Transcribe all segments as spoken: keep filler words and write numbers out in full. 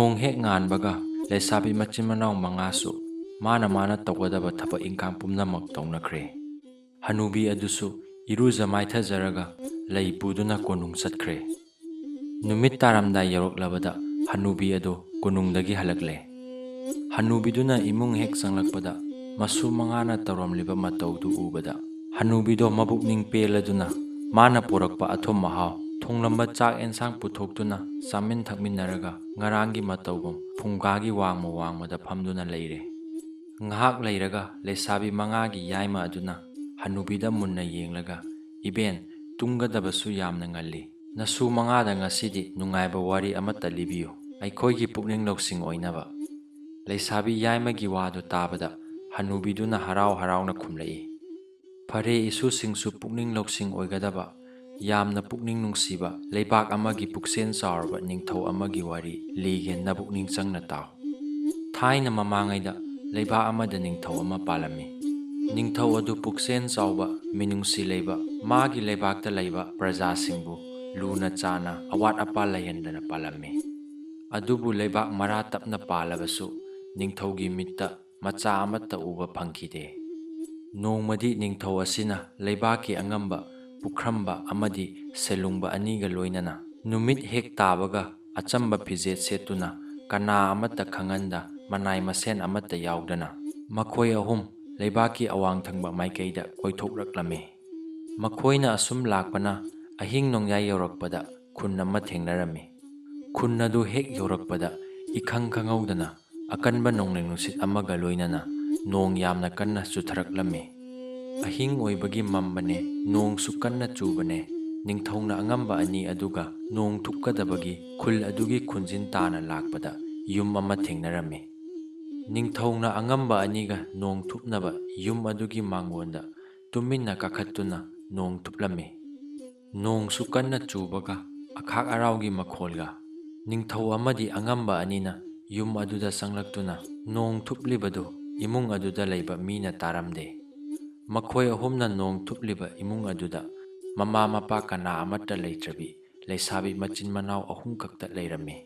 ꯅꯣꯡ ꯍꯦꯛ ꯉꯥꯟꯕꯒ ꯂꯩꯁꯥꯕꯤ ꯃꯆꯤꯟ ꯃꯅꯥꯎ ꯃꯉꯥꯁꯨ ꯃꯥꯅ ꯃꯥꯅ ꯇꯧꯒꯗꯕ ꯊꯕꯛ ꯏꯪꯈꯥꯡ ꯄꯨꯝꯅꯃꯛ ꯇꯧꯅꯈ꯭ꯔꯦ꯫ ꯍꯅꯨꯕꯤ ꯑꯗꯨꯁꯨ ꯏꯔꯨꯖ ꯃꯥꯏꯊꯖꯔꯒ ꯂꯩ ꯄꯨꯗꯨꯅ ꯀꯣꯅꯨꯡ ꯆꯠꯈ꯭ꯔꯦ꯫ ꯅꯨꯃꯤꯠ ꯇꯥꯔꯝꯗꯥꯏ ꯌꯧꯔꯛꯂꯕꯗ ꯍꯅꯨꯕꯤ ꯑꯗꯨ ꯀꯣꯅꯨꯡꯗꯒꯤ ꯍꯜꯂꯛꯂꯦ꯫ ꯍꯅꯨꯕꯤꯗꯨꯅ ꯏꯃꯨꯡ ꯍꯦꯛ ꯆꯪꯂꯛꯄꯗ ꯃꯁꯨ ꯃꯉꯥꯅ ꯇꯧꯔꯝꯂꯤꯕ ꯃꯇꯧꯗꯨ ꯎꯕꯗ ꯍꯅꯨꯕꯤꯗꯣ ꯃꯕꯨꯛꯅꯤꯡ ꯄꯦꯜꯂꯗꯨꯅ ꯃꯥꯅ ꯄꯨꯔꯛꯄ ꯑꯊꯨꯝ ꯑꯍꯥꯎ, ꯊꯣꯡꯂꯝꯕ ꯆꯥꯛ ꯑꯦꯟꯁꯥꯡ ꯄꯨꯊꯣꯛꯇꯨꯅ ꯆꯥꯃꯤꯟ ꯊꯛꯃꯤꯟꯅꯔꯒ ꯉꯔꯥꯡꯒꯤ ꯃꯇꯧꯒꯨꯝ ꯐꯨꯡꯒꯥꯒꯤ ꯋꯥꯡꯃ ꯋꯥꯡꯃꯗ ꯐꯝꯗꯨꯅ ꯂꯩꯔꯦ꯫ ꯉꯥꯏꯍꯥꯛ ꯂꯩꯔꯒ ꯂꯩꯁꯥꯕꯤ ꯃꯉꯥꯒꯤ ꯌꯥꯏꯃ ꯑꯗꯨꯅ ꯍꯅꯨꯕꯤꯗ ꯃꯨꯟꯅ ꯌꯦꯡꯂꯒ, "ꯏꯕꯦꯟ, ꯇꯨꯝꯒꯗꯕꯁꯨ ꯌꯥꯝꯅ ꯉꯜꯂꯤ꯫ ꯅꯁꯨ ꯃꯉꯥꯗ ꯉꯁꯤꯗꯤ ꯅꯨꯡꯉꯥꯏꯕ ꯋꯥꯔꯤ ꯑꯃꯠꯇ ꯂꯤꯕꯤꯌꯨ, ꯑꯩꯈꯣꯏꯒꯤ ꯄꯨꯛꯅꯤꯡ ꯂꯧꯁꯤꯡ ꯑꯣꯏꯅꯕ꯫" ꯂꯩꯁꯥꯕꯤ ꯌꯥꯏꯃꯒꯤ ꯋꯥꯗꯨ ꯇꯥꯕꯗ ꯍꯅꯨꯕꯤꯗꯨꯅ ꯍꯔꯥꯎ ꯍꯔꯥꯎꯅ ꯈꯨꯝꯂꯛꯏ, "ꯐꯔꯦ, ꯏꯁꯨꯁꯤꯡꯁꯨ ꯄꯨꯛꯅꯤꯡ ꯂꯧꯁꯤꯡ ꯑꯣꯏꯒꯗꯕ, ꯌꯥꯝꯅ ꯄꯨꯛꯅꯤꯡ ꯅꯨꯡꯁꯤꯕ, ꯂꯩꯕꯥꯛ ꯑꯃꯒꯤ ꯄꯨꯛꯆꯦꯜ ꯆꯥꯎꯔꯕ ꯅꯤꯡꯊꯧ ꯑꯃꯒꯤ ꯋꯥꯔꯤ ꯂꯤꯒꯦ, ꯅꯕꯨꯛꯅꯤꯡ ꯆꯪꯅ ꯇꯥꯎ꯫ ꯊꯥꯏꯅ ꯃꯃꯥꯡꯉꯩꯗ ꯂꯩꯕꯥꯛ ꯑꯃꯗ ꯅꯤꯡꯊꯧ ꯑꯃ ꯄꯥꯜꯂꯝꯃꯤ꯫ ꯅꯤꯡꯊꯧ ꯑꯗꯨ ꯄꯨꯛꯆꯦꯜ ꯆꯥꯎꯕ, ꯃꯤꯅꯨꯡꯁꯤ ꯂꯩꯕ, ꯃꯥꯒꯤ ꯂꯩꯕꯥꯛꯇ ꯂꯩꯕ ꯄ꯭ꯔꯖꯥꯁꯤꯡꯕꯨ ꯂꯨꯅ ꯆꯥꯅ, ꯑꯋꯥꯠ ꯑꯄꯥ ꯂꯩꯍꯟꯗꯅ ꯄꯥꯜꯂꯝꯃꯤ꯫ ꯑꯗꯨꯕꯨ ꯂꯩꯕꯥꯛ ꯃꯔꯥ ꯇꯞꯅ ꯄꯥꯜꯂꯕꯁꯨ ꯅꯤꯡꯊꯧꯒꯤ ꯃꯤꯠꯇ ꯃꯆꯥ ꯑꯃꯠꯇ ꯎꯕ ꯐꯪꯈꯤꯗꯦ꯫ ꯅꯣꯡꯃꯗꯤ ꯅꯤꯡꯊꯧ ꯑꯁꯤꯅ ꯂꯩꯕꯥꯛꯀꯤ ꯑꯉꯝꯕ ꯄꯨꯈ꯭ꯔꯝꯕ ꯑꯃꯗꯤ ꯁꯦꯂꯨꯡꯕ ꯑꯅꯤꯒ ꯂꯣꯏꯅꯅ ꯅꯨꯃꯤꯠ ꯍꯦꯛ ꯇꯥꯕꯒ ꯑꯆꯝꯕ ꯐꯤꯖꯦꯠ ꯁꯦꯠꯇꯨꯅ, ꯀꯅꯥ ꯑꯃꯠꯇ ꯈꯪꯍꯟꯗ, ꯃꯅꯥꯏ ꯃꯁꯦꯟ ꯑꯃꯠꯇ ꯌꯥꯎꯗꯅ, ꯃꯈꯣꯏ ꯑꯍꯨꯝ ꯂꯩꯕꯥꯛꯀꯤ ꯑꯋꯥꯡ ꯊꯪꯕ ꯃꯥꯏꯀꯩꯗ ꯀꯣꯏꯊꯣꯛꯂꯛꯂꯝꯃꯤ꯫ ꯃꯈꯣꯏꯅ ꯑꯁꯨꯝ ꯂꯥꯛꯄꯅ ꯑꯍꯤꯡ ꯅꯣꯡꯌꯥꯏ ꯌꯧꯔꯛꯄꯗ ꯈꯨꯟ ꯑꯃ ꯊꯦꯡꯅꯔꯝꯃꯤ꯫ ꯈꯨꯟ ꯑꯗꯨ ꯍꯦꯛ ꯌꯧꯔꯛꯄꯗ ꯏꯈꯪ ꯈꯪꯍꯧꯗꯅ ꯑꯀꯟꯕ ꯅꯣꯡꯂꯩ ꯅꯨꯡꯁꯤꯠ ꯑꯃꯒ ꯂꯣꯏꯅꯅ ꯅꯣꯡ ꯌꯥꯝꯅ ꯀꯟꯅ ꯆꯨꯊꯔꯛꯂꯝꯃꯤ꯫ ꯑꯍꯤꯡ ꯑꯣꯏꯕꯒꯤ ꯃꯝꯕꯅꯦ, ꯅꯣꯡꯁꯨ ꯀꯟꯅ ꯆꯨꯕꯅꯦ꯫ ꯅꯤꯡꯊꯧꯅ ꯑꯉꯝꯕ ꯑꯅꯤ ꯑꯗꯨꯒ ꯅꯣꯡ ꯊꯨꯞꯀꯗꯕꯒꯤ ꯈꯨꯜ ꯑꯗꯨꯒꯤ ꯈꯨꯟꯖꯤꯟ ꯇꯥꯅ ꯂꯥꯛꯄꯗ ꯌꯨꯝ ꯑꯃ ꯊꯦꯡꯅꯔꯝꯃꯤ꯫ ꯅꯤꯡꯊꯧꯅ ꯑꯉꯝꯕ ꯑꯅꯤꯒ ꯅꯣꯡ ꯊꯨꯞꯅꯕ ꯌꯨꯝ ꯑꯗꯨꯒꯤ ꯃꯥꯡꯒꯣꯟꯗ ꯇꯨꯃꯤꯟꯅ ꯀꯥꯈꯠꯇꯨꯅ ꯅꯣꯡ ꯊꯨꯞꯂꯝꯃꯤ꯫ ꯅꯣꯡꯁꯨ ꯀꯟꯅ ꯆꯨꯕꯒ ꯑꯈꯥꯛ ꯑꯔꯥꯎꯒꯤ ꯃꯈꯣꯜꯒ꯫ ꯅꯤꯡꯊꯧ ꯑꯃꯗꯤ ꯑꯉꯝꯕ ꯑꯅꯤꯅ ꯌꯨꯝ ꯑꯗꯨꯗ ꯆꯪꯂꯛꯇꯨꯅ ꯅꯣꯡ ꯊꯨꯞꯂꯤꯕꯗꯨ ꯏꯃꯨꯡ ꯑꯗꯨꯗ ꯂꯩꯕ ꯃꯤꯅ ꯇꯥꯔꯝꯗꯦ꯫ ꯃꯈꯣꯏ ꯑꯍꯨꯝꯅ ꯅꯣꯡ ꯊꯨꯞꯂꯤꯕ ꯏꯃꯨꯡ ꯑꯗꯨꯗ ꯃꯃꯥ ꯃꯄꯥ ꯀꯅꯥ ꯑꯃꯠꯇ ꯂꯩꯇ꯭ꯔꯕꯤ ꯂꯩꯁꯥꯕꯤ ꯃꯆꯤꯟ ꯃꯅꯥꯎ ꯑꯍꯨꯝ ꯈꯛꯇ ꯂꯩꯔꯝꯃꯤ꯫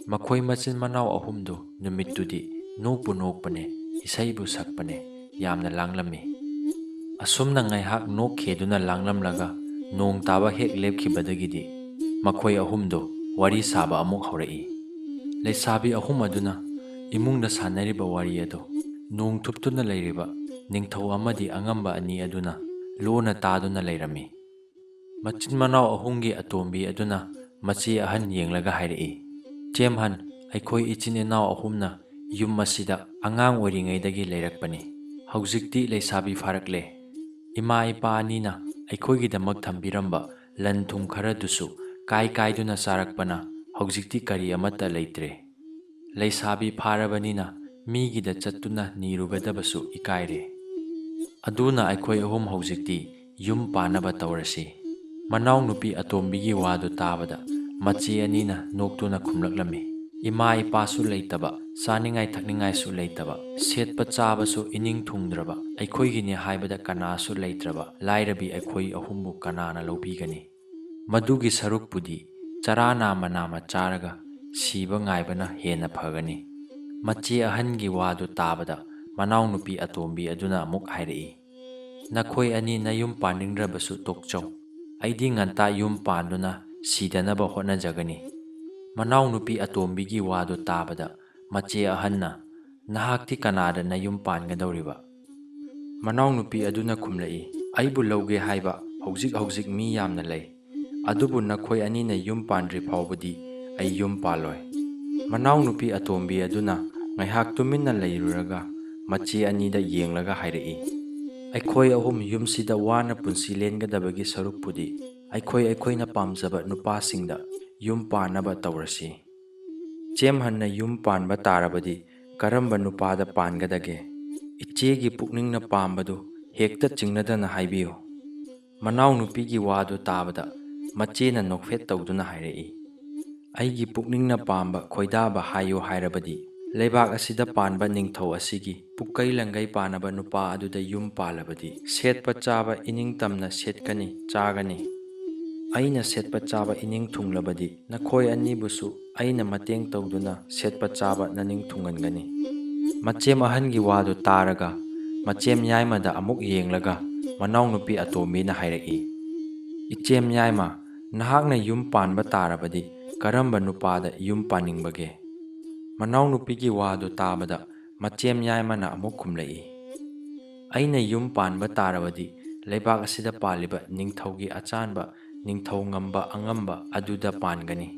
ꯃꯈꯣꯏ ꯃꯆꯤꯟ ꯃꯅꯥꯎ ꯑꯍꯨꯝꯗꯨ ꯅꯨꯃꯤꯠꯇꯨꯗꯤ ꯅꯣꯛꯄꯨ ꯅꯣꯛꯄꯅꯦ, ꯏꯁꯩꯕꯨ ꯁꯛꯄꯅꯦ, ꯌꯥꯝꯅ ꯂꯥꯡꯂꯝꯃꯤ꯫ ꯑꯁꯨꯝꯅ ꯉꯥꯏꯍꯥꯛ ꯅꯣꯛꯈꯤꯗꯨꯅ ꯂꯥꯡꯂꯝꯂꯒ ꯅꯣꯡ ꯇꯥꯕ ꯍꯦꯛ ꯂꯦꯞꯈꯤꯕꯗꯒꯤꯗꯤ ꯃꯈꯣꯏ ꯑꯍꯨꯝꯗꯨ ꯋꯥꯔꯤ ꯁꯥꯕ ꯑꯃꯨꯛ ꯍꯧꯔꯛꯏ꯫ ꯂꯩꯁꯥꯕꯤ ꯑꯍꯨꯝ ꯑꯗꯨꯅ ꯏꯃꯨꯡꯗ ꯁꯥꯟꯅꯔꯤꯕ ꯋꯥꯔꯤ ꯑꯗꯨ ꯅꯣꯡ ꯊꯨꯞꯇꯨꯅ ꯂꯩꯔꯤꯕ ꯅꯤꯡꯊꯧ ꯑꯃꯗꯤ ꯑꯉꯝꯕ ꯑꯅꯤ ꯑꯗꯨꯅ ꯂꯣꯟꯅ ꯇꯥꯗꯨꯅ ꯂꯩꯔꯝꯃꯤ꯫ ꯃꯆꯤꯟ ꯃꯅꯥꯎ ꯑꯍꯨꯝꯒꯤ ꯑꯇꯣꯝꯕꯤ ꯑꯗꯨꯅ ꯃꯆꯦ ꯑꯍꯟ ꯌꯦꯡꯂꯒ ꯍꯥꯏꯔꯛꯏ, "ꯆꯦꯝꯍꯟ, ꯑꯩꯈꯣꯏ ꯏꯆꯤꯟ ꯏꯅꯥꯎ ꯑꯍꯨꯝꯅ ꯌꯨꯝ ꯑꯁꯤꯗ ꯑꯉꯥꯡ ꯑꯣꯏꯔꯤꯉꯩꯗꯒꯤ ꯂꯩꯔꯛꯄꯅꯤ꯫ ꯍꯧꯖꯤꯛꯇꯤ ꯂꯩꯁꯥꯕꯤ ꯐꯥꯔꯛꯂꯦ꯫ ꯏꯃꯥ ꯏꯄꯥ ꯑꯅꯤꯅ ꯑꯩꯈꯣꯏꯒꯤꯗꯃꯛ ꯊꯝꯕꯤꯔꯝꯕ ꯂꯟ ꯊꯨꯝ ꯈꯔꯗꯨꯁꯨ ꯀꯥꯏ ꯀꯥꯏꯗꯨꯅ ꯆꯥꯔꯛꯄꯅ ꯍꯧꯖꯤꯛꯇꯤ ꯀꯔꯤ ꯑꯃꯠꯇ ꯂꯩꯇ꯭ꯔꯦ꯫ ꯂꯩꯁꯥꯕꯤ ꯐꯥꯔꯕꯅꯤꯅ ꯃꯤꯒꯤꯗ ꯆꯠꯇꯨꯅ ꯅꯤꯔꯨꯒꯗꯕꯁꯨ ꯏꯀꯥꯏꯔꯦ꯫ ꯑꯗꯨꯅ ꯑꯩꯈꯣꯏ ꯑꯍꯨꯝ ꯍꯧꯖꯤꯛꯇꯤ ꯌꯨꯝ ꯄꯥꯟꯅꯕ ꯇꯧꯔꯁꯤ꯫" ꯃꯅꯥꯎꯅꯨꯄꯤ ꯑꯇꯣꯝꯕꯤꯒꯤ ꯋꯥꯗꯨ ꯇꯥꯕꯗ ꯃꯆꯦ ꯑꯅꯤꯅ ꯅꯣꯛꯇꯨꯅ ꯈꯨꯝꯂꯛꯂꯝꯃꯤ, "ꯏꯃꯥ ꯏꯄꯥꯁꯨ ꯂꯩꯇꯕ, ꯆꯥꯅꯤꯡꯉꯥꯏ ꯊꯛꯅꯤꯡꯉꯥꯏꯁꯨ ꯂꯩꯇꯕ, ꯁꯦꯠꯄ ꯆꯥꯕꯁꯨ ꯏꯅꯤꯡ ꯊꯨꯡꯗ꯭ꯔꯕ, ꯑꯩꯈꯣꯏꯒꯤꯅꯤ ꯍꯥꯏꯕꯗ ꯀꯅꯥꯁꯨ ꯂꯩꯇ꯭ꯔꯕ ꯂꯥꯏꯔꯕꯤ ꯑꯩꯈꯣꯏ ꯑꯍꯨꯝꯕꯨ ꯀꯅꯥꯅ ꯂꯧꯕꯤꯒꯅꯤ? ꯃꯗꯨꯒꯤ ꯁꯔꯨꯛꯄꯨꯗꯤ ꯆꯔꯥ ꯅꯥꯝꯃ ꯅꯥꯝꯃ ꯆꯥꯔꯒ ꯁꯤꯕ ꯉꯥꯏꯕꯅ ꯍꯦꯟꯅ ꯐꯒꯅꯤ꯫" ꯃꯆꯦ ꯑꯍꯟꯒꯤ ꯋꯥꯗꯨ ꯇꯥꯕꯗ ꯃꯅꯥꯎꯅꯨꯄꯤ ꯑꯇꯣꯝꯕꯤ ꯑꯗꯨꯅ ꯑꯃꯨꯛ ꯍꯥꯏꯔꯛꯏ, "ꯅꯈꯣꯏ ꯑꯅꯤ ꯅꯌꯨꯝ ꯄꯥꯟꯅꯤꯡꯗ꯭ꯔꯕꯁꯨ ꯇꯣꯛꯆꯧ꯫ ꯑꯩꯗꯤ ꯉꯟꯇꯥ ꯌꯨꯝ ꯄꯥꯟꯗꯨꯅ ꯁꯤꯗꯅꯕ ꯍꯣꯠꯅꯖꯒꯅꯤ꯫" ꯃꯅꯥꯎꯅꯨꯄꯤ ꯑꯇꯣꯝꯕꯤꯒꯤ ꯋꯥꯗꯨ ꯇꯥꯕꯗ ꯃꯆꯦ ꯑꯍꯟꯅ, "ꯅꯍꯥꯛꯇꯤ ꯀꯅꯥꯗ ꯅꯌꯨꯝ ꯄꯥꯟꯒꯗꯧꯔꯤꯕ?" ꯃꯅꯥꯎꯅꯨꯄꯤ ꯑꯗꯨꯅ ꯈꯨꯝꯂꯛꯏ, "ꯑꯩꯕꯨ ꯂꯧꯒꯦ ꯍꯥꯏꯕ ꯍꯧꯖꯤꯛ ꯍꯧꯖꯤꯛ ꯃꯤ ꯌꯥꯝꯅ ꯂꯩ, ꯑꯗꯨꯕꯨ ꯅꯈꯣꯏ ꯑꯅꯤꯅ ꯌꯨꯝ ꯄꯥꯟꯗ꯭ꯔꯤ ꯐꯥꯎꯕꯗꯤ ꯑꯩ ꯌꯨꯝ ꯄꯥꯜꯂꯣꯏ꯫" ꯃꯅꯥꯎꯅꯨꯄꯤ ꯑꯇꯣꯝꯕꯤ ꯑꯗꯨꯅ ꯉꯥꯏꯍꯥꯛ ꯇꯨꯃꯤꯟꯅ ꯂꯩꯔꯨꯔꯒ ꯃꯆꯦ ꯑꯅꯤꯗ ꯌꯦꯡꯂꯒ ꯍꯥꯏꯔꯛꯏ, "ꯑꯩꯈꯣꯏ ꯑꯍꯨꯝ ꯌꯨꯝꯁꯤꯗ ꯋꯥꯅ ꯄꯨꯟꯁꯤ ꯂꯦꯟꯒꯗꯕꯒꯤ ꯁꯔꯨꯛꯄꯨꯗꯤ ꯑꯩꯈꯣꯏ ꯑꯩꯈꯣꯏꯅ ꯄꯥꯝꯖꯕ ꯅꯨꯄꯥꯁꯤꯡꯗ ꯌꯨꯝ ꯄꯥꯟꯅꯕ ꯇꯧꯔꯁꯤ꯫ ꯆꯦꯝꯍꯟꯅ ꯌꯨꯝ ꯄꯥꯟꯕ ꯇꯥꯔꯕꯗꯤ ꯀꯔꯝꯕ ꯅꯨꯄꯥꯗ ꯄꯥꯟꯒꯗꯒꯦ? ꯏꯆꯦꯒꯤ ꯄꯨꯛꯅꯤꯡꯅ ꯄꯥꯝꯕꯗꯨ ꯍꯦꯛꯇ ꯆꯤꯡꯅꯗꯅ ꯍꯥꯏꯕꯤꯌꯨ꯫" ꯃꯅꯥꯎꯅꯨꯄꯤꯒꯤ ꯋꯥꯗꯨ ꯇꯥꯕꯗ ꯃꯆꯦꯅ ꯅꯣꯛꯐꯦꯠ ꯇꯧꯗꯨꯅ ꯍꯥꯏꯔꯛꯏ, "ꯑꯩꯒꯤ ꯄꯨꯛꯅꯤꯡꯅ ꯄꯥꯝꯕ ꯈꯣꯏꯗꯥꯕ ꯍꯥꯏꯌꯨ ꯍꯥꯏꯔꯕꯗꯤ ꯂꯩꯕꯥꯛ ꯑꯁꯤꯗ ꯄꯥꯟꯕ ꯅꯤꯡꯊꯧ ꯑꯁꯤꯒꯤ ꯄꯨꯛꯀꯩ ꯂꯪꯒꯩ ꯄꯥꯟꯅꯕ ꯅꯨꯄꯥ ꯑꯗꯨꯗ ꯌꯨꯝ ꯄꯥꯜꯂꯕꯗꯤ ꯁꯦꯠꯄ ꯆꯥꯕ ꯏꯅꯤꯡꯇꯝꯅ ꯁꯦꯠꯀꯅꯤ, ꯆꯥꯒꯅꯤ꯫ ꯑꯩꯅ ꯁꯦꯠꯄ ꯆꯥꯕ ꯏꯅꯤꯡ ꯊꯨꯡꯂꯕꯗꯤ, ꯅꯈꯣꯏ ꯑꯅꯤꯕꯨꯁꯨ ꯑꯩꯅ ꯃꯇꯦꯡ ꯇꯧꯗꯨꯅ ꯁꯦꯠꯄ ꯆꯥꯕ ꯅꯅꯤꯡ ꯊꯨꯡꯍꯟꯒꯅꯤ꯫ ꯃꯆꯦꯝ ꯑꯍꯟꯒꯤ ꯋꯥꯗꯨ ꯇꯥꯔꯒ, ꯃꯆꯦꯝ ꯌꯥꯏꯃꯗ ꯑꯃꯨꯛ ꯌꯦꯡꯂꯒ, ꯃꯅꯥꯎꯅꯨꯄꯤ ꯑꯇꯣꯝꯕꯤꯅ ꯍꯥꯏꯔꯛꯏ, "ꯏꯆꯦꯝ ꯌꯥꯏꯃ, ꯅꯍꯥꯛꯅ ꯌꯨꯝ ꯄꯥꯟꯕ ꯇꯥꯔꯕꯗꯤ ꯀꯔꯝꯕ ꯅꯨꯄꯥꯗ ꯌꯨꯝ ꯄꯥꯟꯅꯤꯡꯕꯒꯦ?" ꯃꯅꯥꯎꯅꯨꯄꯤꯒꯤ ꯋꯥꯗꯨ ꯇꯥꯕꯗ ꯃꯆꯦꯝ ꯌꯥꯏꯃꯅ ꯑꯃꯨꯛ ꯈꯨꯝꯂꯛꯏ, "ꯑꯩꯅ ꯌꯨꯝ ꯄꯥꯟꯕ ꯇꯥꯔꯕꯗꯤ ꯂꯩꯕꯥꯛ ꯑꯁꯤꯗ ꯄꯥꯜꯂꯤꯕ ꯅꯤꯡꯊꯧꯒꯤ ꯑꯆꯥꯟꯕ ꯅꯤꯡꯊꯧ ꯉꯝꯕ ꯑꯉꯝꯕ ꯑꯗꯨꯗ ꯄꯥꯟꯒꯅꯤ꯫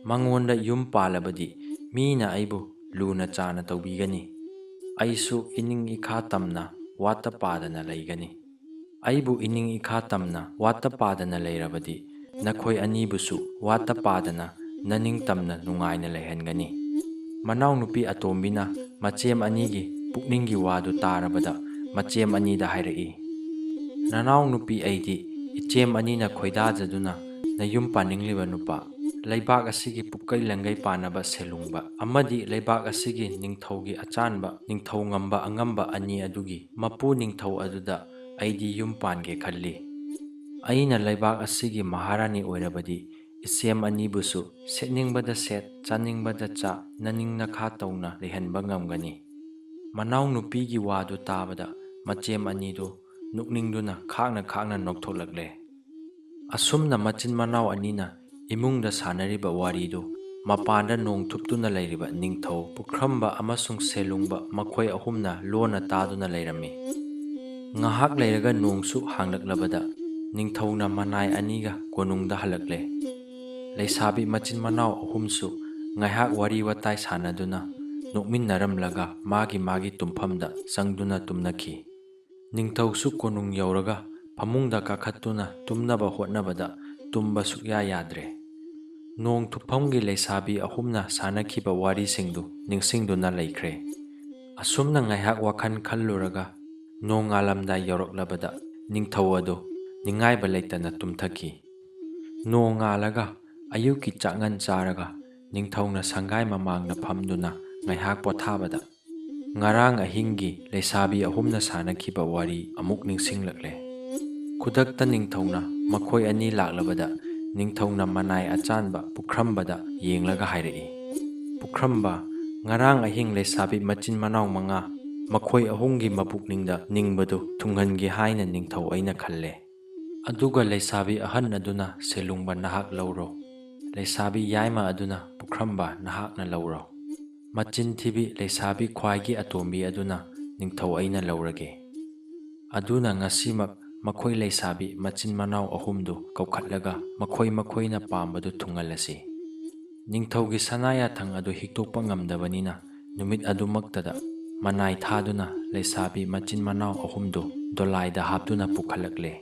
ꯃꯉꯣꯟꯗ ꯌꯨꯝ ꯄꯥꯜꯂꯕꯗꯤ ꯃꯤꯅ ꯑꯩꯕꯨ ꯂꯨꯅ ꯆꯥꯅ ꯇꯧꯕꯤꯒꯅꯤ꯫ ꯑꯩꯁꯨ ꯏꯅꯤꯡ ꯏꯈꯥ ꯇꯝꯅ ꯋꯥꯠꯇ ꯄꯥꯗꯅ ꯂꯩꯒꯅꯤ꯫ ꯑꯩꯕꯨ ꯏꯅꯤꯡ ꯏꯈꯥ ꯇꯝꯅ ꯋꯥꯠꯇ ꯄꯥꯗꯅ ꯂꯩꯔꯕꯗꯤ ꯅꯈꯣꯏ ꯑꯅꯤꯕꯨꯁꯨ ꯋꯥꯠꯇ ꯄꯥꯗꯅ ꯅꯅꯤꯡꯇꯝꯅ ꯅꯨꯡꯉꯥꯏꯅ ꯂꯩꯍꯟꯒꯅꯤ꯫" ꯃꯅꯥꯎꯅꯨꯄꯤ ꯑꯇꯣꯝꯕꯤꯅ ꯃꯆꯦꯝ ꯑꯅꯤꯒꯤ ꯄꯨꯛꯅꯤꯡꯒꯤ ꯋꯥꯗꯨ ꯇꯥꯔꯕꯗ ꯃꯆꯦꯝ ꯑꯅꯤꯗ ꯍꯥꯏꯔꯛꯏ, "ꯅꯅꯥꯎꯅꯨꯄꯤ ꯑꯩꯗꯤ ꯏꯆꯦꯝ ꯑꯅꯤꯅ ꯈꯣꯏꯗꯥꯖꯗꯨꯅ ꯅꯌꯨꯝ ꯄꯥꯅꯤꯡꯂꯤꯕ ꯅꯨꯄꯥ, ꯂꯩꯕꯥꯛ ꯑꯁꯤꯒꯤ ꯄꯨꯛꯀꯩ ꯂꯪꯒꯩ ꯄꯥꯟꯅꯕ ꯁꯦꯜꯂꯨꯡꯕ ꯑꯃꯗꯤ ꯂꯩꯕꯥꯛ ꯑꯁꯤꯒꯤ ꯅꯤꯡꯊꯧꯒꯤ ꯑꯆꯥꯟꯕ ꯅꯤꯡꯊꯧ ꯉꯝꯕ ꯑꯉꯝꯕ ꯑꯅꯤ ꯑꯗꯨꯒꯤ ꯃꯄꯨ ꯅꯤꯡꯊꯧ ꯑꯗꯨꯗ ꯑꯩꯗꯤ ꯌꯨꯝ ꯄꯥꯟꯒꯦ ꯈꯜꯂꯤ꯫ ꯑꯩꯅ ꯂꯩꯕꯥꯛ ꯑꯁꯤꯒꯤ ꯃꯍꯥꯔꯥꯅꯤ ꯑꯣꯏꯔꯕꯗꯤ ꯏꯆꯦꯝ ꯑꯅꯤꯕꯨꯁꯨ ꯁꯦꯠꯅꯤꯡꯕꯗ ꯁꯦꯠ, ꯆꯥꯅꯤꯡꯕꯗ ꯆꯥ, ꯅꯅꯤꯡ ꯅꯈꯥ ꯇꯧꯅ ꯂꯩꯍꯟꯕ ꯉꯝꯒꯅꯤ꯫" ꯃꯅꯥꯎꯅꯨꯄꯤꯒꯤ ꯋꯥꯗꯨ ꯇꯥꯕꯗ ꯃꯆꯦꯝ ꯑꯅꯤꯗꯨ ꯅꯣꯛꯅꯤꯡꯗꯨꯅ ꯈꯥꯛꯅ ꯈꯥꯛꯅ ꯅꯣꯛꯊꯣꯛꯂꯛꯂꯦ꯫ ꯑꯁꯨꯝꯅ ꯃꯆꯤꯟ ꯃꯅꯥꯎ ꯑꯅꯤꯅ ꯏꯃꯨꯡꯗ ꯁꯥꯟꯅꯔꯤꯕ ꯋꯥꯔꯤꯗꯨ ꯃꯄꯥꯟꯗ ꯅꯣꯡ ꯊꯨꯞꯇꯨꯅ ꯂꯩꯔꯤꯕ ꯅꯤꯡꯊꯧ, ꯄꯨꯈ꯭ꯔꯝꯕ ꯑꯃꯁꯨꯡ ꯁꯦꯂꯨꯡꯕ ꯃꯈꯣꯏ ꯑꯍꯨꯝꯅ ꯂꯣꯟꯅ ꯇꯥꯗꯨꯅ ꯂꯩꯔꯝꯃꯤ꯫ ꯉꯥꯏꯍꯥꯛ ꯂꯩꯔꯒ ꯅꯣꯡꯁꯨ ꯍꯥꯡꯂꯛꯂꯕꯗ ꯅꯤꯡꯊꯧꯅ ꯃꯅꯥꯏ ꯑꯅꯤꯒ ꯀꯣꯅꯨꯡꯗ ꯍꯜꯂꯛꯂꯦ꯫ ꯂꯩꯁꯥꯕꯤ ꯃꯆꯤꯟ ꯃꯅꯥꯎ ꯑꯍꯨꯝꯁꯨ ꯉꯥꯏꯍꯥꯛ ꯋꯥꯔꯤ ꯋꯥꯇꯥꯏ ꯁꯥꯟꯅꯗꯨꯅ ꯅꯣꯛꯃꯤꯟꯅꯔꯝꯂꯒ ꯃꯥꯒꯤ ꯃꯥꯒꯤ ꯇꯨꯝꯐꯝꯗ ꯆꯪꯗꯨꯅ ꯇꯨꯝꯅꯈꯤ꯫ ꯅꯤꯡꯊꯧꯁꯨ ꯀꯣꯅꯨꯡ ꯌꯧꯔꯒ ꯐꯃꯨꯡꯗ ꯀꯥꯈꯠꯇꯨꯅ ꯇꯨꯝꯅꯕ ꯍꯣꯠꯅꯕꯗ ꯇꯨꯝꯕ ꯁꯨꯛꯌꯥ ꯌꯥꯗ꯭ꯔꯦ꯫ ꯅꯣꯡ ꯊꯨꯞꯐꯝꯒꯤ ꯂꯩꯁꯥꯕꯤ ꯑꯍꯨꯝꯅ ꯁꯥꯟꯅꯈꯤꯕ ꯋꯥꯔꯤꯁꯤꯡꯗꯨ ꯅꯤꯡꯁꯤꯡꯗꯨꯅ ꯂꯩꯈ꯭ꯔꯦ꯫ ꯑꯁꯨꯝꯅ ꯉꯥꯏꯍꯥꯛ ꯋꯥꯈꯜ ꯈꯜꯂꯨꯔꯒ ꯅꯣꯡꯉꯥꯜꯂꯝꯗꯥꯏ ꯌꯧꯔꯛꯂꯕꯗ ꯅꯤꯡꯊꯧ ꯑꯗꯨ ꯅꯤꯡꯉꯥꯏꯕ ꯂꯩꯇꯅ ꯇꯨꯝꯊꯈꯤ꯫ ꯅꯣꯡꯉꯥꯜꯂꯒ ꯑꯌꯨꯛꯀꯤ ꯆꯥꯛꯉꯟ ꯆꯥꯔꯒ ꯅꯤꯡꯊꯧꯅ ꯁꯪꯒꯥꯏ ꯃꯃꯥꯡꯗ ꯐꯝꯗꯨꯅ ꯉꯥꯏꯍꯥꯛ ꯄꯣꯊꯥꯕꯗ ꯉꯔꯥꯡ ꯑꯍꯤꯡꯒꯤ ꯂꯩꯁꯥꯕꯤ ꯑꯍꯨꯝꯅ ꯁꯥꯟꯅꯈꯤꯕ ꯋꯥꯔꯤ ꯑꯃꯨꯛ ꯅꯤꯡꯁꯤꯡꯂꯛꯂꯦ꯫ ꯈꯨꯗꯛꯇ ꯅꯤꯡꯊꯧꯅ ꯃꯈꯣꯏ ꯑꯅꯤ ꯂꯥꯛꯂꯕꯗ, ꯅꯤꯡꯊꯧꯅ ꯃꯅꯥꯏ ꯑꯆꯥꯟꯕ ꯄꯨꯈ꯭ꯔꯝꯕꯗ ꯌꯦꯡꯂꯒ ꯍꯥꯏꯔꯛꯏ, "ꯄꯨꯈ꯭ꯔꯝꯕ, ꯉꯔꯥꯡ ꯑꯍꯤꯡ ꯂꯩꯁꯥꯕꯤ ꯃꯆꯤꯟ ꯃꯅꯥꯎ ꯃꯉꯥ, ꯃꯈꯣꯏ ꯑꯍꯨꯝꯒꯤ ꯃꯄꯨꯛꯅꯤꯡꯗ ꯅꯤꯡꯕꯗꯨ ꯊꯨꯡꯍꯟꯒꯦ ꯍꯥꯏꯅ ꯅꯤꯡꯊꯧ ꯑꯩꯅ ꯈꯜꯂꯦ꯫ ꯑꯗꯨꯒ ꯂꯩꯁꯥꯕꯤ ꯑꯍꯟ ꯑꯗꯨꯅ ꯁꯦꯂꯨꯡꯕ ꯅꯍꯥꯛ ꯂꯧꯔꯣ, ꯂꯩꯁꯥꯕꯤ ꯌꯥꯏꯃ ꯑꯗꯨꯅ ꯄꯨꯈ꯭ꯔꯝꯕ ꯅꯍꯥꯛꯅ ꯂꯧꯔꯣ꯫ ꯃꯆꯤꯟ ꯊꯤꯕꯤ ꯂꯩꯁꯥꯕꯤ ꯈ꯭ꯋꯥꯏꯒꯤ ꯑꯇꯣꯝꯕꯤ ꯑꯗꯨꯅ ꯅꯤꯡꯊꯧ ꯑꯩꯅ ꯂꯧꯔꯒꯦ꯫ ꯑꯗꯨꯅ ꯉꯁꯤꯃꯛ ꯃꯈꯣꯏ ꯂꯩꯁꯥꯕꯤ ꯃꯆꯤꯟ ꯃꯅꯥꯎ ꯑꯍꯨꯝꯗꯨ ꯀꯧꯈꯠꯂꯒ ꯃꯈꯣꯏ ꯃꯈꯣꯏꯅ ꯄꯥꯝꯕꯗꯨ ꯊꯨꯡꯍꯜꯂꯁꯤ꯫" ꯅꯤꯡꯊꯧꯒꯤ ꯁꯅꯥ ꯌꯥꯊꯪ ꯑꯗꯨ ꯍꯤꯛꯇꯣꯛꯄ ꯉꯝꯗꯕꯅꯤꯅ, ꯅꯨꯃꯤꯠ ꯑꯗꯨꯃꯛꯇꯗ ꯃꯅꯥꯏ ꯊꯥꯗꯨꯅ ꯂꯩꯁꯥꯕꯤ ꯃꯆꯤꯟ ꯃꯅꯥꯎ ꯑꯍꯨꯝꯗꯨ ꯗꯣꯂꯥꯏꯗ ꯍꯥꯞꯇꯨꯅ ꯄꯨꯈꯠꯂꯛꯂꯦ꯫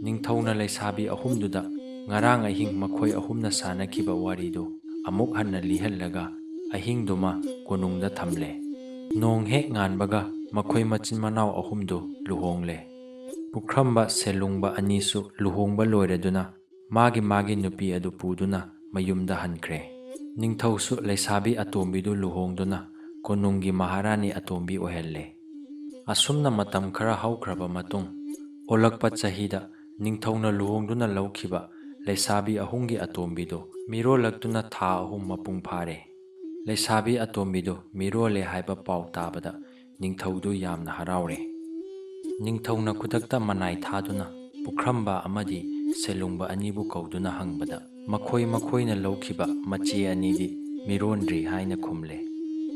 ꯅꯤꯡꯊꯧꯅ ꯂꯩꯁꯥꯕꯤ ꯑꯍꯨꯝꯗꯨꯗ ꯉꯔꯥꯡ ꯑꯍꯤꯡ ꯃꯈꯣꯏ ꯑꯍꯨꯝꯅ ꯁꯥꯟꯅꯈꯤꯕ ꯋꯥꯔꯤꯗꯨ ꯑꯃꯨꯛ ꯍꯟꯅ ꯂꯤꯍꯜꯂꯒ, ꯑꯍꯤꯡꯗꯨꯃ ꯀꯣꯅꯨꯡꯗ ꯊꯝꯂꯦ꯫ ꯅꯣꯡ ꯍꯦꯛ ꯉꯥꯟꯕꯒ ꯃꯈꯣꯏ ꯃꯆꯤꯟ ꯃꯅꯥꯎ ꯑꯍꯨꯝꯗꯨ ꯂꯨꯍꯣꯡꯂꯦ꯫ ꯄꯨꯈ꯭ꯔꯝꯕ ꯁꯦꯂꯨꯡꯕ ꯑꯅꯤꯁꯨ ꯂꯨꯍꯣꯡꯕ ꯂꯣꯏꯔꯗꯨꯅ ꯃꯥꯒꯤ ꯃꯥꯒꯤ ꯅꯨꯄꯤ ꯑꯗꯨ ꯄꯨꯗꯨꯅ ꯃꯌꯨꯝꯗ ꯍꯟꯈ꯭ꯔꯦ꯫ ꯅꯤꯡꯊꯧꯁꯨ ꯂꯩꯁꯥꯕꯤ ꯑꯇꯣꯝꯕꯤꯗꯨ ꯂꯨꯍꯣꯡꯗꯨꯅ ꯀꯣꯅꯨꯡꯒꯤ ꯃꯍꯥꯔꯥꯅꯤ ꯑꯇꯣꯝꯕꯤ ꯑꯣꯏꯍꯜꯂꯦ꯫ ꯑꯁꯨꯝꯅ ꯃꯇꯝ ꯈꯔ ꯍꯧꯈ꯭ꯔꯕ ꯃꯇꯨꯡ, ꯑꯣꯜꯂꯛꯄ ꯆꯍꯤꯗ ꯅꯤꯡꯊꯧꯅ ꯂꯨꯍꯣꯡꯗꯨꯅ ꯂꯧꯈꯤꯕ ꯂꯩꯁꯥꯕꯤ ꯑꯍꯨꯝꯒꯤ ꯑꯇꯣꯝꯕꯤꯗꯨ ꯃꯤꯔꯣꯜꯂꯛꯇꯨꯅ ꯊꯥ ꯑꯍꯨꯝ ꯃꯄꯨꯡ ꯐꯥꯔꯦ꯫ ꯂꯩꯁꯥꯕꯤ ꯑꯇꯣꯝꯕꯤꯗꯨ ꯃꯤꯔꯣꯜꯂꯦ ꯍꯥꯏꯕ ꯄꯥꯎ ꯇꯥꯕꯗ ꯅꯤꯡꯊꯧꯗꯨ ꯌꯥꯝꯅ ꯍꯔꯥꯎꯔꯦ꯫ ꯅꯤꯡꯊꯧꯅ ꯈꯨꯗꯛꯇ ꯃꯅꯥꯏ ꯊꯥꯗꯨꯅ ꯄꯨꯈ꯭ꯔꯝꯕ ꯑꯃꯗꯤ ꯁꯦꯂꯨꯡꯕ ꯑꯅꯤꯕꯨ ꯀꯧꯗꯨꯅ ꯍꯪꯕꯗ, ꯃꯈꯣꯏ ꯃꯈꯣꯏꯅ ꯂꯧꯈꯤꯕ ꯃꯆꯦ ꯑꯅꯤꯗꯤ ꯃꯤꯔꯣꯟꯗ꯭ꯔꯤ ꯍꯥꯏꯅ ꯈꯨꯝꯂꯦ꯫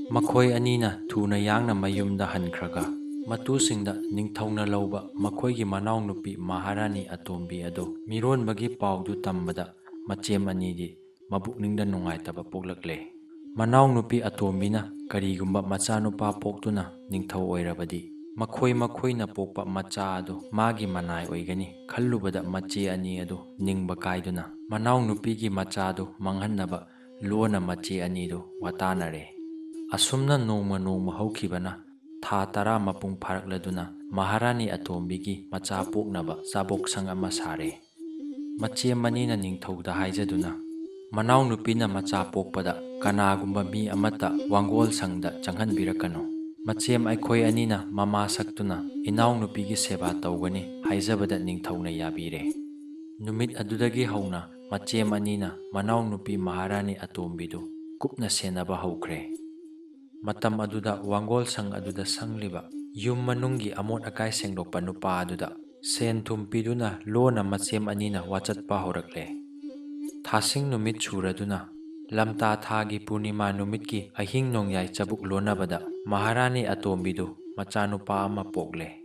ꯃꯈꯣꯏ ꯑꯅꯤꯅ ꯊꯨꯅ ꯌꯥꯡꯅ ꯃꯌꯨꯝꯗ ꯍꯟꯈ꯭ꯔꯒ, ꯃꯇꯨꯁꯤꯡꯗ ꯅꯤꯡꯊꯧꯅ ꯂꯧꯕ ꯃꯈꯣꯏꯒꯤ ꯃꯅꯥꯎꯅꯨꯄꯤ ꯃꯍꯥꯔꯥꯅꯤ ꯑꯇꯣꯝꯕꯤ ꯑꯗꯨ ꯃꯤꯔꯣꯟꯕꯒꯤ ꯄꯥꯎꯗꯨ ꯇꯝꯕꯗ, ꯃꯆꯦꯝ ꯑꯅꯤꯗꯤ ꯃꯕꯨꯛꯅꯤꯡꯗ ꯅꯨꯡꯉꯥꯏꯇꯕ ꯄꯣꯛꯂꯛꯂꯦ꯫ ꯃꯅꯥꯎꯅꯨꯄꯤ ꯑꯇꯣꯝꯕꯤꯅ ꯀꯔꯤꯒꯨꯝꯕ ꯃꯆꯥꯅꯨꯄꯥ ꯄꯣꯛꯇꯨꯅ ꯅꯤꯡꯊꯧ ꯑꯣꯏꯔꯕꯗꯤ, ꯃꯈꯣꯏ ꯃꯈꯣꯏꯅ ꯄꯣꯛꯄ ꯃꯆꯥ ꯑꯗꯨ ꯃꯥꯒꯤ ꯃꯅꯥꯏ ꯑꯣꯏꯒꯅꯤ ꯈꯜꯂꯨꯕꯗ, ꯃꯆꯦ ꯑꯅꯤ ꯑꯗꯨ ꯅꯤꯡꯕ ꯀꯥꯏꯗꯨꯅ ꯃꯅꯥꯎꯅꯨꯄꯤꯒꯤ ꯃꯆꯥꯗꯨ ꯃꯥꯡꯍꯟꯅꯕ ꯂꯣꯟꯅ ꯃꯆꯦ ꯑꯅꯤꯗꯨ ꯋꯥꯇꯥꯅꯔꯦ꯫ ꯑꯁꯨꯝꯅ ꯅꯣꯡꯃ ꯅꯣꯡꯃ ꯍꯧꯈꯤꯕꯅ ꯊꯥ ꯇꯔꯥ ꯃꯄꯨꯡ ꯐꯥꯔꯛꯂꯗꯨꯅ ꯃꯍꯥꯔꯥꯅꯤ ꯑꯇꯣꯝꯕꯤꯒꯤ ꯃꯆꯥ ꯄꯣꯛꯅꯕ ꯆꯥꯕꯣꯛꯁꯪ ꯑꯃ ꯁꯥꯔꯦ꯫ ꯃꯆꯦꯝ ꯑꯅꯤꯅ ꯅꯤꯡꯊꯧꯗ ꯍꯥꯏꯖꯗꯨꯅ, "ꯃꯅꯥꯎꯅꯨꯄꯤꯅ ꯃꯆꯥ ꯄꯣꯛꯄꯗ ꯀꯅꯥꯒꯨꯝꯕ ꯃꯤ ꯑꯃꯠꯇ ꯋꯥꯡꯒꯣꯜ ꯁꯪꯗ ꯆꯪꯍꯟꯕꯤꯔꯛꯀꯅꯨ꯫ ꯃꯆꯦꯝ ꯑꯩꯈꯣꯏ ꯑꯅꯤꯅ ꯃꯃꯥ ꯁꯛꯇꯨꯅ ꯏꯅꯥꯎꯅꯨꯄꯤꯒꯤ ꯁꯦꯕꯥ ꯇꯧꯒꯅꯤ ꯍꯥꯏꯖꯕꯗ ꯅꯤꯡꯊꯧꯅ ꯌꯥꯕꯤꯔꯦ꯫ ꯅꯨꯃꯤꯠ ꯑꯗꯨꯗꯒꯤ ꯍꯧꯅ ꯃꯆꯦꯝ ꯑꯅꯤꯅ ꯃꯅꯥꯎꯅꯨꯄꯤ ꯃꯍꯥꯔꯥꯅꯤ ꯑꯇꯣꯝꯕꯤꯗꯨ ꯀꯨꯞꯅ ꯁꯦꯟꯅꯕ ꯍꯧꯈ꯭ꯔꯦ꯫ ꯃꯇꯝ ꯑꯗꯨꯗ ꯋꯥꯡꯒꯣꯜ ꯁꯪ ꯑꯗꯨꯗ ꯁꯪꯂꯤꯕ ꯌꯨꯝ ꯃꯅꯨꯡꯒꯤ ꯑꯃꯣꯠ ꯑꯀꯥꯏ ꯁꯦꯡꯗꯣꯛꯄ ꯅꯨꯄꯥ ꯑꯗꯨꯗ ꯁꯦꯟ ꯊꯨꯝ ꯄꯤꯗꯨꯅ ꯂꯣꯟꯅ ꯃꯆꯦꯝ ꯑꯅꯤꯅ ꯋꯥꯆꯠꯄ ꯍꯧꯔꯛꯂꯦ꯫ ꯊꯥꯁꯤꯡ ꯅꯨꯃꯤꯠ ꯁꯨꯔꯗꯨꯅ ꯂꯝꯇꯥ ꯊꯥꯒꯤ ꯄꯨꯔꯅꯤꯃꯥ ꯅꯨꯃꯤꯠꯀꯤ ꯑꯍꯤꯡ ꯅꯣꯡꯌꯥꯏ ꯆꯕꯨꯛ ꯂꯣꯟꯅꯕꯗ ꯃꯍꯥꯔꯥꯅꯤ ꯑꯇꯣꯝꯕꯤꯗꯨ ꯃꯆꯥꯅꯨꯄꯥ ꯑꯃ ꯄꯣꯛꯂꯦ꯫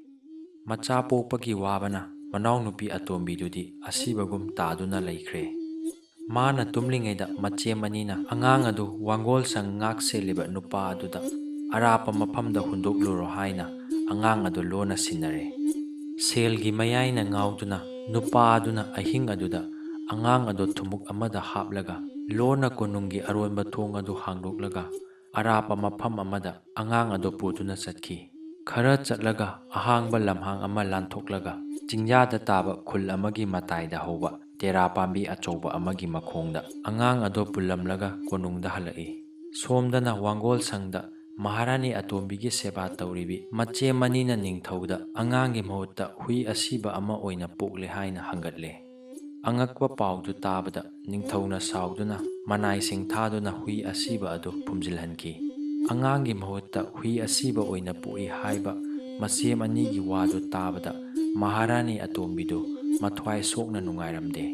ꯃꯆꯥ ꯄꯣꯛꯄꯒꯤ ꯋꯥꯕꯅ ꯃꯅꯥꯎꯅꯨꯄꯤ ꯑꯇꯣꯝꯕꯤꯗꯨꯗꯤ ꯑꯁꯤꯕꯒꯨꯝ ꯇꯥꯗꯨꯅ ꯂꯩꯈ꯭ꯔꯦ꯫ ꯃꯥꯅ ꯇꯨꯝꯂꯤꯉꯩꯗ ꯃꯆꯦꯝ ꯑꯅꯤꯅ ꯑꯉꯥꯡ ꯑꯗꯨ ꯋꯥꯡꯒꯣꯜ ꯁꯪ ꯉꯥꯛ ꯁꯦꯜꯂꯤꯕ ꯅꯨꯄꯥ ꯑꯗꯨꯗ ꯑꯔꯥꯞꯄ ꯃꯐꯝꯗ ꯍꯨꯟꯗꯣꯛꯂꯨꯔꯣ ꯍꯥꯏꯅ ꯑꯉꯥꯡ ꯑꯗꯨ ꯂꯣꯟꯅ ꯁꯤꯟꯅꯔꯦ꯫ ꯁꯦꯜꯒꯤ ꯃꯌꯥꯏꯅ ꯉꯥꯎꯗꯨꯅ ꯅꯨꯄꯥ ꯑꯗꯨꯅ ꯑꯍꯤꯡ ꯑꯗꯨꯗ ꯑꯉꯥꯡ ꯑꯗꯨ ꯊꯨꯝꯃꯨꯛ ꯑꯃꯗ ꯍꯥꯞꯂꯒ ꯂꯣꯟꯅ ꯀꯣꯅꯨꯡꯒꯤ ꯑꯔꯣꯟꯕ ꯊꯣꯡ ꯑꯗꯨ ꯍꯥꯡꯗꯣꯛꯂꯒ ꯑꯔꯥꯞꯄ ꯃꯐꯝ ꯑꯃꯗ ꯑꯉꯥꯡ ꯑꯗꯨ ꯄꯨꯗꯨꯅ ꯆꯠꯈꯤ꯫ ꯈꯔ ꯆꯠꯂꯒ ꯑꯍꯥꯡꯕ ꯂꯝꯍꯥꯡ ꯑꯃ ꯂꯥꯟꯊꯣꯛꯂꯒ ꯆꯤꯡꯌꯥꯗ ꯇꯥꯕ ꯈꯨꯜ ꯑꯃꯒꯤ ꯃꯇꯥꯏꯗ ꯍꯧꯕ ꯇꯦꯔꯥ ꯄꯥꯝꯕꯤ ꯑꯆꯧꯕ ꯑꯃꯒꯤ ꯃꯈꯣꯡꯗ ꯑꯉꯥꯡ ꯑꯗꯨ ꯄꯨꯜꯂꯝꯂꯒ ꯀꯣꯅꯨꯡꯗ ꯍꯜꯂꯛꯏ꯫ ꯁꯣꯝꯗꯅ ꯋꯥꯡꯒꯣꯜ ꯁꯪꯗ ꯃꯍꯥꯔꯥꯅꯤ ꯑꯇꯣꯝꯕꯤꯒꯤ ꯁꯦꯕꯥ ꯇꯧꯔꯤꯕꯤ ꯃꯆꯦꯝ ꯑꯅꯤꯅ ꯅꯤꯡꯊꯧꯗ ꯑꯉꯥꯡꯒꯤ ꯃꯍꯨꯠꯇ ꯍꯨꯏ ꯑꯁꯤꯕ ꯑꯃ ꯑꯣꯏꯅ ꯄꯣꯛꯂꯦ ꯍꯥꯏꯅ ꯍꯪꯒꯠꯂꯦ꯫ ꯑꯉꯛꯄ ꯄꯥꯎꯗꯨ ꯇꯥꯕꯗ ꯅꯤꯡꯊꯧꯅ ꯁꯥꯎꯗꯨꯅ ꯃꯅꯥꯏꯁꯤꯡ ꯊꯥꯗꯨꯅ ꯍꯨꯏ ꯑꯁꯤꯕ ꯑꯗꯨ ꯐꯨꯝꯖꯤꯜꯍꯟꯈꯤ꯫ ꯑꯉꯥꯡꯒꯤ ꯃꯍꯨꯠꯇ ꯍꯨꯏ ꯑꯁꯤꯕ ꯑꯣꯏꯅ ꯄꯣꯛꯏ ꯍꯥꯏꯕ ꯃꯆꯦꯝ ꯑꯅꯤꯒꯤ ꯋꯥꯗꯨ ꯇꯥꯕꯗ ꯃꯍꯥꯔꯥꯅꯤ ꯑꯇꯣꯝꯕꯤꯗꯨ ꯃꯊ꯭ꯋꯥꯏ ꯁꯣꯛꯅ ꯅꯨꯡꯉꯥꯏꯔꯝꯗꯦ꯫